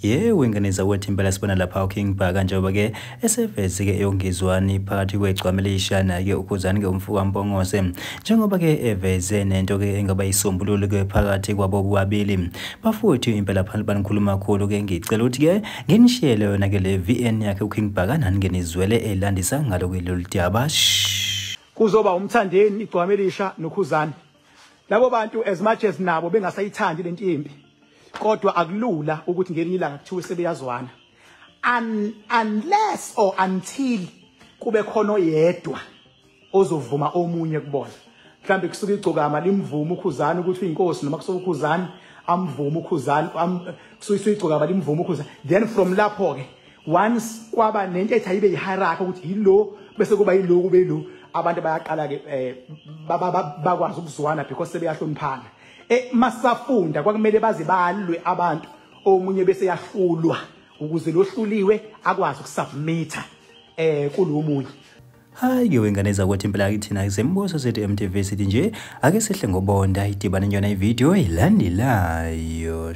Yebo, ingane zakwethu, impela sibona lapha uKing Bhaka njengoba-ke eseveze-ke eyongizwani phakathi kwegcwama elisha naye-ke uKhuzani-ke umfuka Mpongose, njengoba-ke eveze nento-ke engaba yisombululo-ke phakathi kwabo bobabili. Bafowethu, impela phansi banikhuluma kakhulu-ke, ngicela ukuthi-ke nginishiyele yona-ke le VN yakhe uKing Bhaka, nani-ke nizwele elandisa ngalo-ke lolu daba. Kuzoba uMthandeni, igcwama elisha noKhuzani. Labo bantu, as much as nabo bengasayithandi lento impi, kodwa akulula ukuthi ngelinye ilanga kuthiwe sebeyazwana, unless or until kube khona oyedwa ozovuma omunye kubona. Mhlambe kusuka igcokama limvuma uKhuzani ukuthi uyinkosi, noma kusuka uKhuzani amvuma uKhuzani, kusuka igcokama limvuma uKhuzani. Then from lapho ke, once kwaba nento ethi ayibe yi-hierarchy ukuthi yilo, bese kuba yilo, kube yilo, abantu bayaqala ke bakwazi ukuzwana because sebeyahloniphana. Masafunda kwakumele baze balwe abantu, omunye bese yahlulwa ukuze lohluliwe akwazi ukusubmita kulomunye. Hayi-ke wengane zakwethu, impela kithina zembuso sethu MTV sithi nje ake sihle ngobonda, idibane yona ividiyo elandelayo.